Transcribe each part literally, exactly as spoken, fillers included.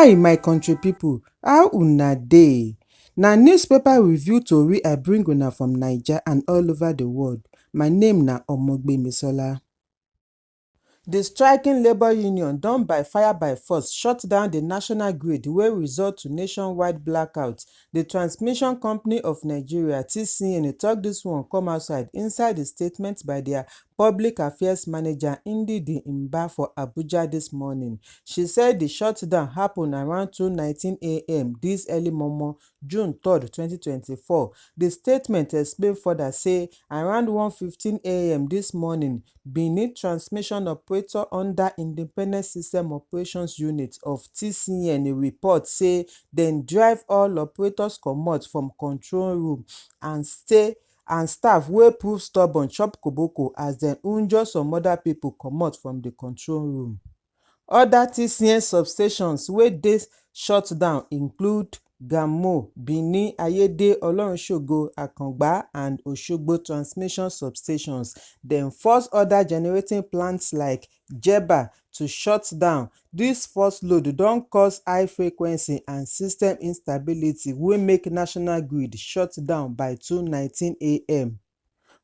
Hi, my country people, how una dey? Na newspaper review tori I bring una from Naija and all over the world. My name na Omogbemisola. The striking labour union don by fire by force shut down the national grid wey result to nationwide blackout. The Transmission Company of Nigeria, T C N, talk this one come outside inside the statement by their public affairs manager, Ndidi Mba, for Abuja this morning. She said the shutdown happened around two nineteen a m this early momo, June third, twenty twenty-four. The statement explain further say around one fifteen a m this morning, Benin transmission operator under Independent System Operations Unit of T C N report say dem drive all operators comot from control room and stay and staff wey prove stubborn chop koboko as dem wunjure some other people comot from the control room. Other T C N substations wey dey shut down include Gamo, Benin, Ayede, Olorunsogo, Akangba and Osogbo transmission substations. Dem force other generating plants like Jeba to shut down. This force load don cause high frequency and system instability wey make national grid shut down by two nineteen a m.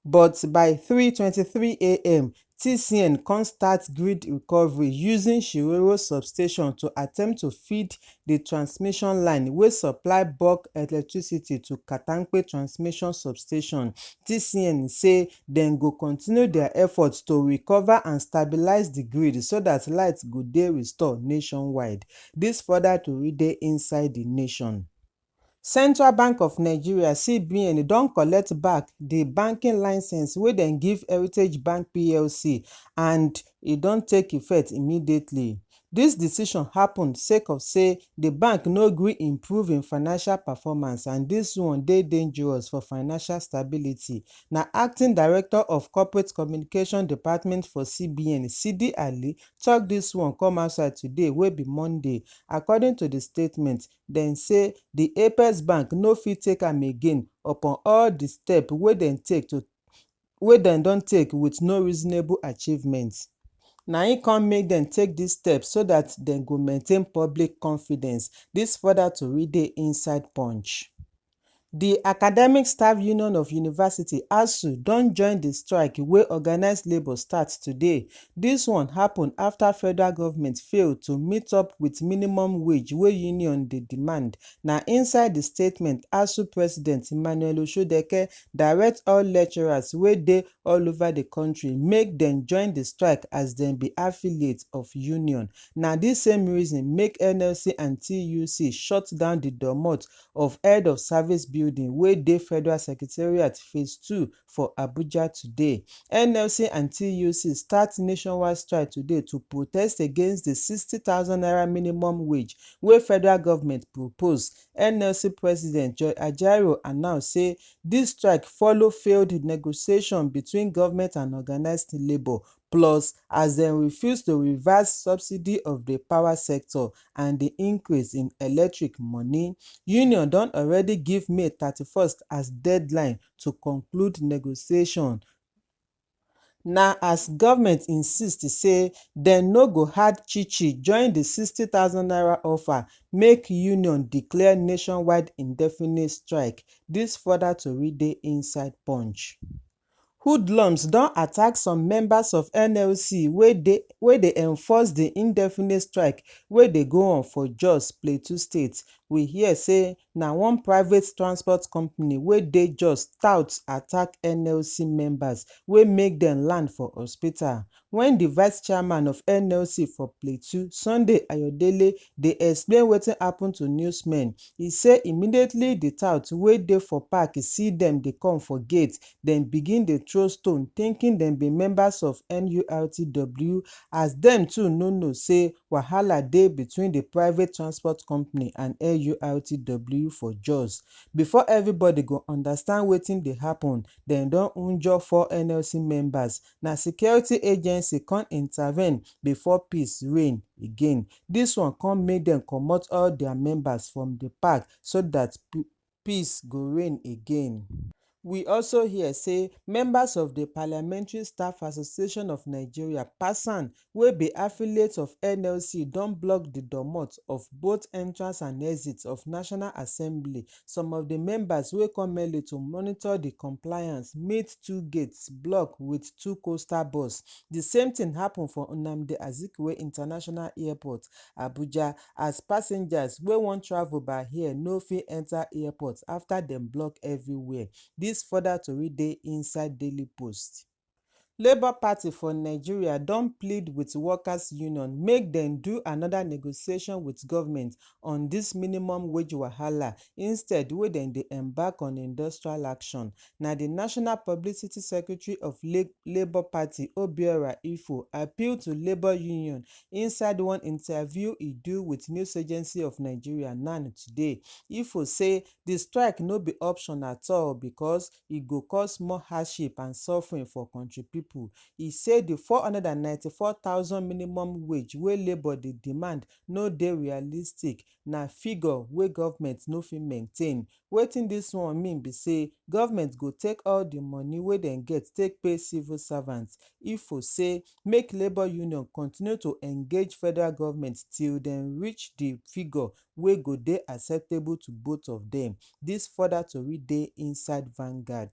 But by three twenty-three a m, T C N come start grid recovery using Shiroro substation to attempt to feed the transmission line wey supply bulk electricity to Katampe transmission substation. T C N say dem go continue their efforts to recover and stabilize the grid so that light go dey restored nationwide. This further tori dey inside the nation. Central Bank of Nigeria, C B N, don collect back the banking license wey dem give Heritage Bank P L C, and e don take effect immediately. This decision happen sake of say the bank no gree improve im financial performance, and this one dey dangerous for financial stability. Na Acting Director of Corporate Communication Department for C B N, Sidi Ali, talk this one come outside today, wey be Monday. According to the statement, dem say the Apex Bank no fit take am again upon all the step wey dem take to wey dem don take with no reasonable achievement. Na im come make dem take this step so that dem go maintain public confidence. This further tori dey inside Punch. The Academic Staff Union of University, ASUU, don join the strike wey organized labour start today. This one happen after federal government fail to meet up with minimum wage wey union dey demand. Na inside the statement, ASUU President Emmanuel Oshodeke direct all lecturers wey dey all over the country make dem join the strike as dem be affiliate of union. Na this same reason make N L C and T U C shut down the domot of Head of Service Building wey dey Federal Secretariat Phase two for Abuja today. N L C and T U C start nationwide strike today to protest against the sixty thousand naira minimum wage wey federal government propose. N L C President Joy Ajaero announce say this strike follow failed negotiation between government and organized labour, plus as dem refuse to reverse subsidy of the power sector and the increase in electric money. Union don already give May thirty-first as deadline to conclude negotiation. Na as government insist say dem no go add chichi join the sixty thousand naira offer make union declare nationwide indefinite strike. This further tori dey inside Punch. Hoodlums don attack some members of N L C wey dey wey dey enforce the indefinite strike wey dey go on for Jos, Plateau State. We hear say na one private transport company wey dey Jos tout attack N L C members wey make dem land for hospital. When the vice chairman of N L C for Plateau, Sunday Ayodele, dey explain wetin happen to newsmen, e say immediately the tout wey dey for park see dem dey come for gate, dem begin dey throw stone, thinking dem be members of N U R T W, as dem too no know say wahala dey between the private transport company and N U R T W for Jos. Before everybody go understand wetin dey happen, dem don wunjure four N L C members. Na security agency come intervene before peace reign again. This one come make dem comot all their members from the park so that p- peace go reign again. We also hear say members of the Parliamentary Staff Association of Nigeria, PASAN, wey be affiliate of N L C, don block the domot of both entrance and exit of National Assembly. Some of the members wey come early to monitor the compliance meet two gates block with two coaster bus. The same thing happen for Nnamdi Azikiwe International Airport, Abuja, as passengers wey wan travel by air no fit enter airport after dem block everywhere. This further tori dey inside Daily Post. Labour Party for Nigeria don plead with workers union make dem do another negotiation with government on this minimum wage wahala, instead wey dem dey embark on industrial action. Na the National Publicity Secretary of La-, Labour Party, Obiora Ifo, appeal to labour union inside one interview e do with News Agency of Nigeria, nan, today. Ifo say the strike no be option at all because e go cause more hardship and suffering for country people. E say the four hundred and ninety-four thousand minimum wage wey labour dey demand no dey realistic, na figure wey government no fit maintain. Wetin this one mean be say government go take all the money wey dem get take pay civil servants. Ifo say make labour union continue to engage federal government till dem reach the figure wey go dey acceptable to both of dem. This further tori dey inside Vanguard.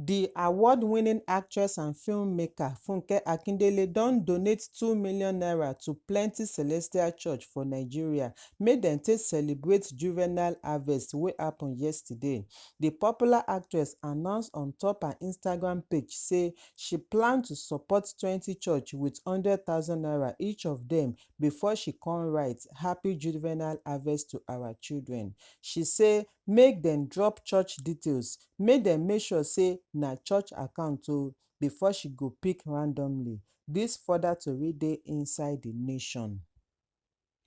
The award-winning actress and filmmaker Funke Akindele don donate two million naira to Plenty Celestial Church for Nigeria make dem take celebrate juvenile harvest wey happen yesterday. The popular actress announce on top her Instagram page say she plan to support twenty church with hundred thousand naira each of dem before she come write, "Happy juvenile harvest to our children." She say make dem drop church details, make dem make sure say na church account o, before she go pick randomly. This further tori dey inside The Nation.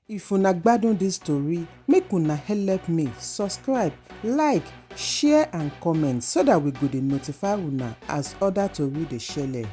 If una gbadun this tori, make una help me subscribe, like, share and comment so that we go dey notify una as other tori dey shele.